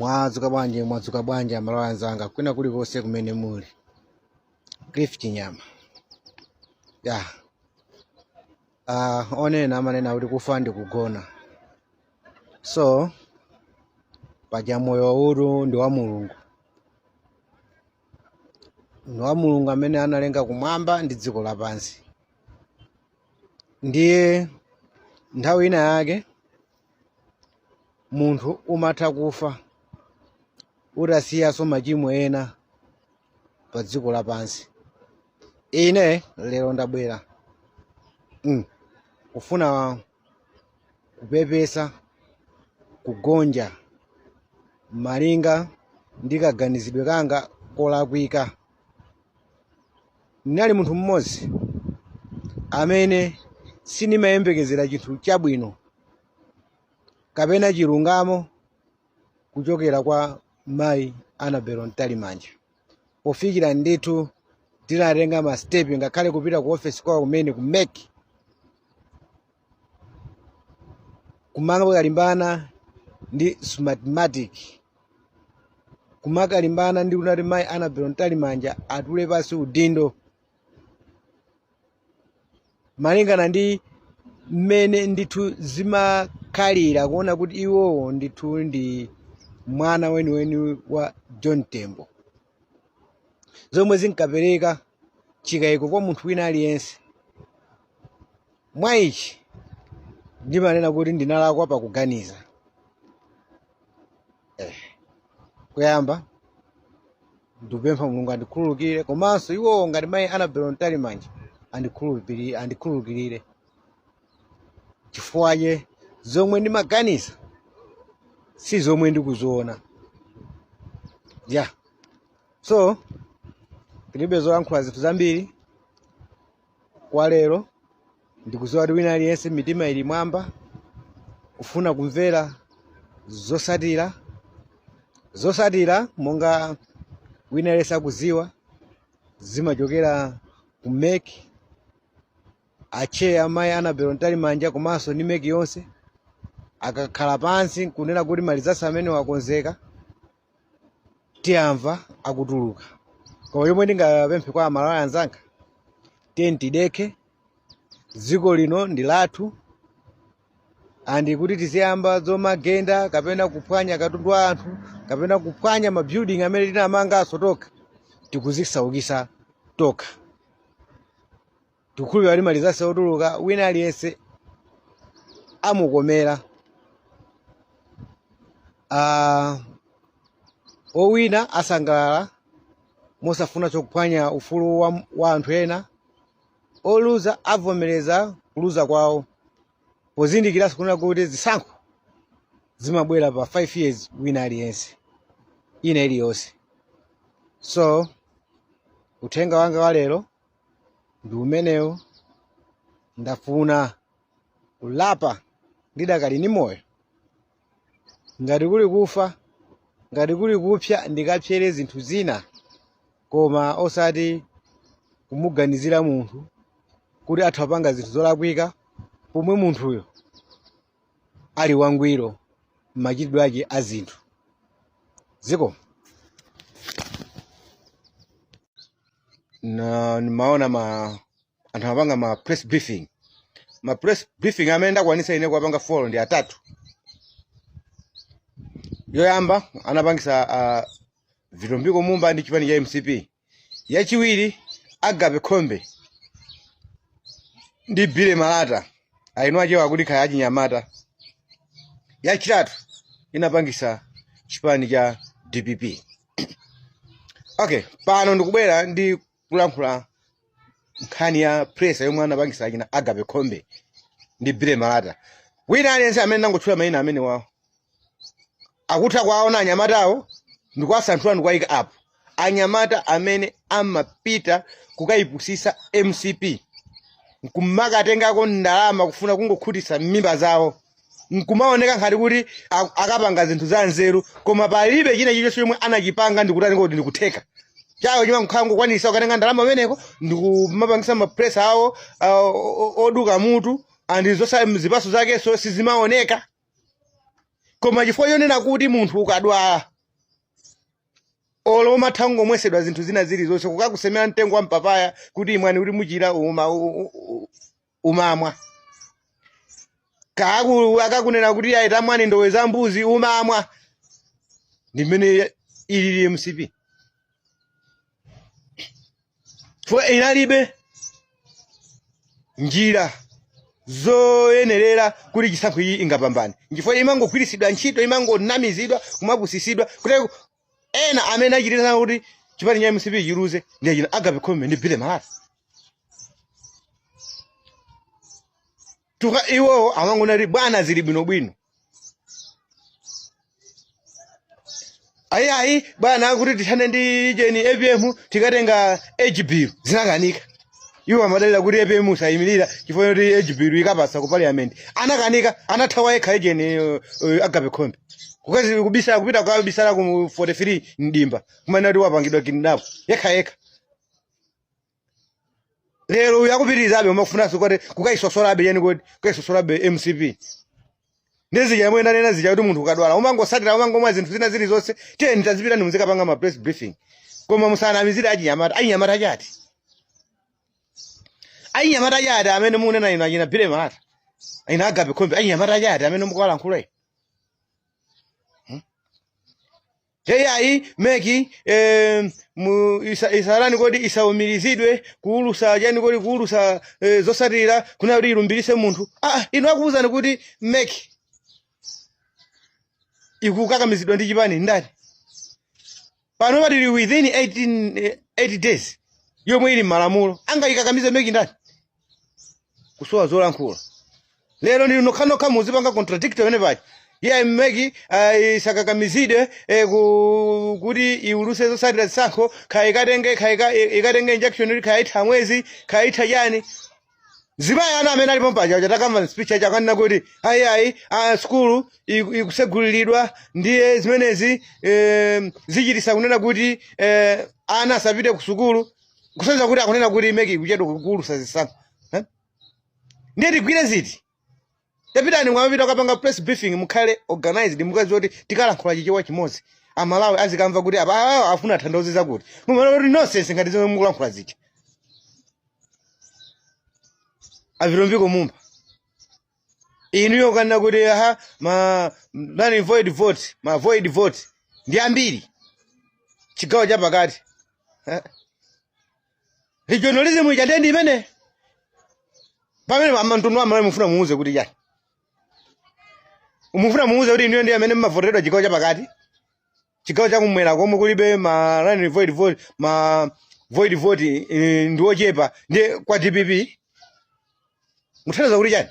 Mwadzuka bwanji, mwadzuka bwanji Amalawi anzanga kwina kulikonse kumene muli. Cliff Chinyama. Ya. Onena amanena kuti kufa ndi kugona. So paja moyo uwu ndi wa Mulungu. Ndi wa Mulungu amene analenga kumwamba ndi dziko lapansi. Ndiye nthawi ina yake munthu umatha kufa utasiyanso machimo ena pa dziko lapansi. Ine lero ndabwera kufuna kupepesa kugonja malinga ndi kaganizidwe kanga kolakwika. Ndinali munthu mmodzi amene sindimayembekezera chinthu chabwino kapena chilungamo kuchokera kwa mayi Annabel Mtalimanja, pofikira ndithu tinatenga ma step ngakhale kupita ku office kwawo kumene ku MEC kumakalimbana ndi Smartmatic, kumakalimbana ndi kunati mayi Annabel Mtalimanja atule pansi udindo malingana ndi mmene ndithu zimakhalira kuona kuti iwowo ndithu ndi mwana weniweni wa John Tembo, zomwe zinkapereka chikayiko kwa munthu wina aliyense. Mwa ichi ndimanena kuti ndinalakwa pakuganiza. Kuyamba ndikupempha Mulungu andikhululukire, komanso iwowo ngati mayi Annabel Mtalimanja andikhululukirire, chifukwa zomwe ndimaganiza si zomwe ndikuziona. Yeah. So tilibe zolankhula zinthu zambiri kwa lero. Ndikudziwa kuti wina aliyense mitima ili mwamba kufuna kumvera zosatira monga wina aliyense akudziwa zimachokera ku MEC, acheya mayi Annabel Mtalimanja komanso ndi MEC yonse akakhala pansi nkunena kuti ma results amene wakonzeka, tiyamva akutuluka. Koma chomwe ndingapemphe kwa Amalawi anzanga, tiyeni tidekhe, dziko lino ndi lathu, and kuti tiziyamba zomagenda kapena kuphwanya katundu wa anthu kapena kuphwanya ma building amene tinamanganso tokha, tikuzisaukisa tokha. Tikukhulupirira kuti ma results otuluka wina aliyense amukomera. Owina asangalala mosafuna chokuphwanya ufulu wa anthu ena, oluza avomereza kuluza kwawo pozindikiranso kunena kuti zisankho zimabwera pa 5 years wina aliyense ina iliyonse. So uthenga wanga wa lero ndi umenewu. Ndafuna kulapa ndidakali ndi moyo. Ngati kuli kufa, ngati kuli kupsa, ndikapsere zinthu zina, koma osati kumuganizira munthu kuti atha kupanga zinthu zolakwika pomwe munthuyo ali wangwiro m'machitidwe ake a zinthu. Ziko na nimaona ma anthu amapanga ma press briefing, ma press briefing amene ndakwanisa ine kuwapanga follow ndi atatu. Yoyamba anapangisa Vitumbiko Mumba ndi chipani cha MCP, yachiwiri Agape Khombe ndi Billy Malata aino achewa akuti khaya achinyamata, yachitatu inapangisa chipani cha DPP. Okay, pano ndikubwera ndi kulankhula nkhani ya press yomwe anapangisa achina Agape Khombe ndi Billy Malata. Wina aliyense amene ndangotchula mayina amene wawo akutha kuwaona anyamatawo ndikuwasanthula ndikuwayika apo. Anyamata amene amapita kukayipusisa MCP nkumakatengako ndalama kufuna kungokhutitsa mimba zawo, nkumaoneka ngati kuti akapanga zinthu za nzeru, koma palibe china chilichonse chomwe anachipanga. Ndikutani kodi? Ndikutheka chawo chimakhala ngokwanisa kukatenga ndalama pameneko ndikumapangisa ma press awo oduka mutu, and zosa zipaso zakenso sizimaoneka. Koma chifukwa chonena kuti munthu ukadwala Olo umatha kungomwesedwa zinthu zina zilizonse, kukakusemera mtengo wa mpapaya kuti imwani kuti muchira, umamwa. Kaku akakunena kuti ayi, tamwani ndowe za mbuzi, umamwa. Ndi mmene ilili MCP. Chifukwa inalibe njira zoyenerera kuti chisankho iyi ingapambane, chifukwa imangogwiritsidwa ntchito, imangonamizidwa, kumapusisidwa kuti ena amene achitira kuti chipani cha MCP chiluze ndi achina Agape Khombe ndi Billy Malata. Tuka iwowo amangona kuti bwana zili bwinobwino, ayi ayi bwana, kuti tithane ndi jeni APM tikatenga age bill, zinakanika. Iwo amadalira kuti APM usayimirira chifukwa choti age bill ikapasa ku parliament, anakanika, anathawa yekha ejeni Agape Khombe kukazi kubisala, kupita kukabisala ku 43 mdimba, kumene kuti wapangidwa kidnap yekha yekha. Lero uyu akupitirizabe umakufunanso kuti kukayisosorabe yani, kuti kukayisosorabe MCP. Ndizija yomwe ndanena zija kuti munthu ukadwala umangosatira, umangomwa zinthu zina zilizonse. Tiyeni tazipitani muzikapanga ma press briefing, koma musanamizire achinyamata. Achinyamata chati, achinyamata chati amene munena inu achina Billy Malata, ina Agape Khombe, achinyamata chati amene mukuwalankhula inu? Ayi, MEC isalani kodi isaumirizidwe kuulusa chani kodi kuulusa zosatira kuna kuti ilumbirise munthu. Ah, inu akuwuzani kuti MEC ikukakamizidwa ndi chipani ndani? Pano patili within 8 days yomwe ili m'malamulo, angayikakamize MEC ndani? Kusowa zolankhula. Lero ndi nokhanokha muzipanga contradict pamene paja. Iye MEC isakakamizidwe kuti iuluse zosatira zisankho, kaya ikatenge, kaya ikatenge injunction kuti kaya itha mwezi, kaya itha chani. Zimayi ana amene alipo mpaja takamva speech yacho, akanena kuti ayi ayi, skulu ikusegulilidwa, ndiye zimenezi zichitisa kunena kuti ana asapite ku sukulu, kusonyeza kuti akunena kuti MEC ikuchedwa kuulusa zisankho. Eh? Ndiye tigwire ziti? Tapitani, mwamapita kukapanga press briefing, mukhale organized, mukazi kuti tikalankhula Chichewa chimodzi, Amalawi azikamva kuti apa afuna athandauze zakuti. Mumaona kuti nonsense ngati zomwe mukulankhula zija. Avitumbiko Mumba, inuyo kanena kuti aha, ma nani void vote, ma void vote ndi ambiri chigawo chapakati. Eh? Regionalism ija ndiye ndi imene pamene mtundu wa Malawi mufuna muuze kuti chani? Mufuna muuze kuti inuyo ndi amene mmavoteredwa chigawo chapakati, chigawo chakumwera komwe kulibe ma nani void vote, ma void vote ndi ochepa, ndiye kwa DPP? Muthandiza kuti chani?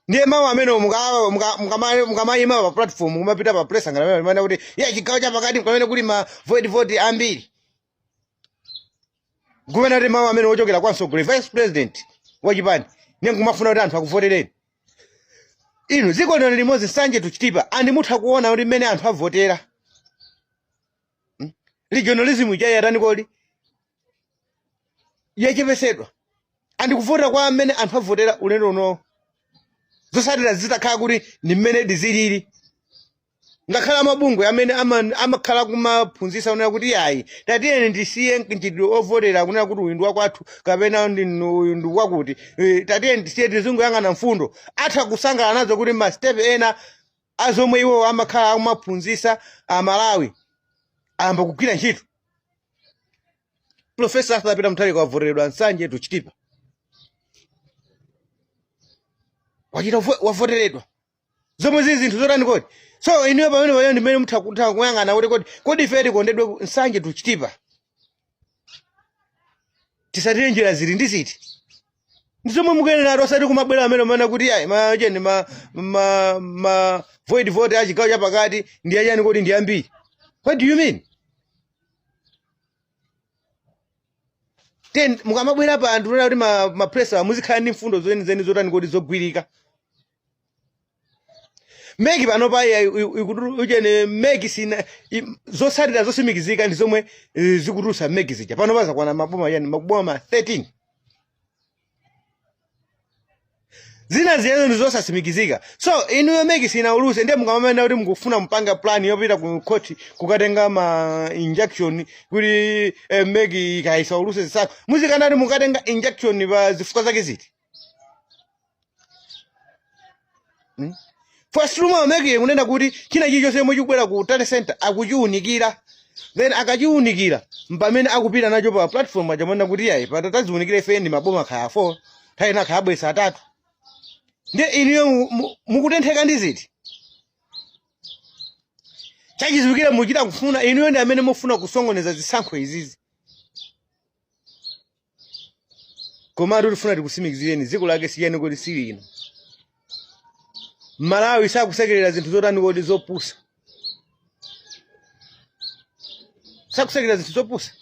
Ndiye mawu amene mukamayima pa platform, kumapita pa press ngati amene kuti ye chigawo chapakati pamene kuli ma void vote ambiri, kumene kuti mawu amene ochokera kwa mtsogoleri, vice president wa chipani, ndiye nkumafuna kuti anthu akuvotereni inu. Dziko lino limodzi, Nsanje to Chitipa, and mutha kuona kuti mmene anthu avotera. Regionalism ija yatani kodi? Yachepesedwa. And kuvota kwa mmene anthu avotera ulendo uno, zosatira zitakhala kuti ndi mmene dizilili, ngakhale amabungwe amene amakhala kumaphunzitsa kunena kuti ayi, tatiyeni ndisiye mchitidwe ovotera kunena kuti uyu ndi wakwathu kapena uyu ndi wakuti, tatiyeni tisiye, tizungoyang'ana mfundo, atha kusangalala nazo kuti ma step ena azomwe iwo amakhala akumaphunzitsa Amalawi ayamba kugwira ntchito. Professor Arthur Peter Mutharika wavoteredwa Nsanje to Chitipa, wachita wavoteredwa zomwe zili zinthu zotani kodi? So inuyo pamene pamene ndimene mutha kutha kuyang'ana kuti kodi ife tikondedwe Nsanje to Chitipa, tisatire njira zili ndi ziti? Ndi zomwe mukuyenera, osati kumabwera amene umene kuti ayi, ma cheni ma void vote a chigawo chapakati ndi achani kodi ndi ambiri. What do you mean? Ten mukamabwera pa anthu kuti ma press muzikhala ndi mfundo zenizeni zotani kodi zogwirika. MEC pano pa uchene MEC sina zotsatira zosimikizika ndi zomwe zikutulutsa MEC zija. Pano pazakwana maboma yani, maboma 13. Zina ziyezo ndi zosasimikizika. So inuyo MEC sinauluse, ndiye mukamamenda kuti mukufuna mpanga plan yopita ku court kukatenga ma injunction kuti MEC ikaisauluse zisankho, muzikanati mukatenga injunction pa zifukwa zake ziti? First rumor, MEC kunena kuti china chilichonse chomwe chikubwera ku tally center akuchiunikira, then akachiunikira mpamene akupita nacho pa platform achamanena kuti yayi, patataziunikira ife ndi maboma khaya 4, nthawi ina khaya abwesa atatu. Ndiye inuyo mukutentheka ndi ziti? Chachiziwikire muchita kufuna inuyo ndi amene mufuna kusongoneza zisankho izizi. Komatu tifuna tikusimikizireni, dziko lake siyani kodi si lino. Malawi sakusekerera zinthu zotani kodi zopusa, sakusekerera zinthu zopusa.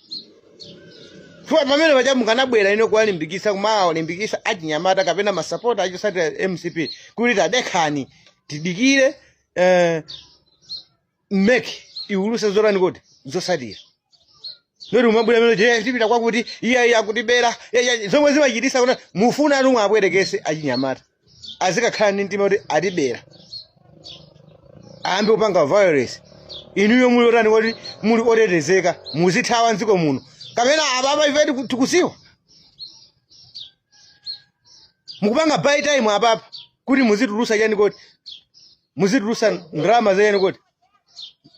Chifukwa pamene paja mukanabwera ino kuwalimbikisa, kumawalimbikisa achinyamata kapena masapota achosatira MCP kuti tadekhani tidikire MEC iwuluse zotani kodi zosatira, noti umabwera mene je tipita kwakuti iye iye akutibera iye, iye, zomwe zimachitisa kuti mufuna anu mwabwerekese achinyamata azikakhala ndi mtima kuti atibera, ayambe kupanga violence. Inuyo muli otani kodi? Muli otetezeka, muzithawa mdziko muno kapena apapa ife tikuziwa mukupanga buy time apapa kuti muzitulusa chani kodi, muzitulusa ndalama zachani kodi,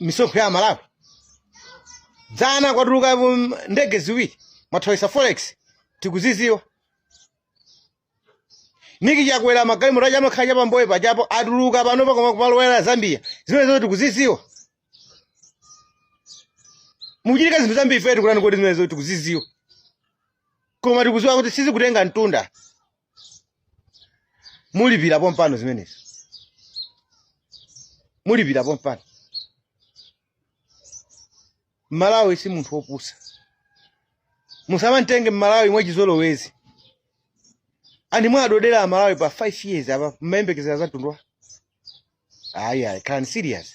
misonkho ya Malawi. Dzana kwatuluka ndege ziwiri, mwathawisa forex, tikuziziwa. Niki Chakwera magalimoto aja amakhala chapamboyo pajapo atuluka pano pakoma kumalowera Zambia, zimenezo tikuziziwa. Mukuchitika zinthu zambiri, ife tikulani kodi, zimenezo tikuziziwa, koma tikuziwa kuti sizikutenga mtunda, mulipira pompano zimenezo, mulipira pompano. Malawi si munthu wopusa, musamamtenge Mmalawi mwachizolowezi. Andi mwadodera Amalawi pa 5 years apa, mmayembekezera za mtundu wa ayi ayi, khalani serious.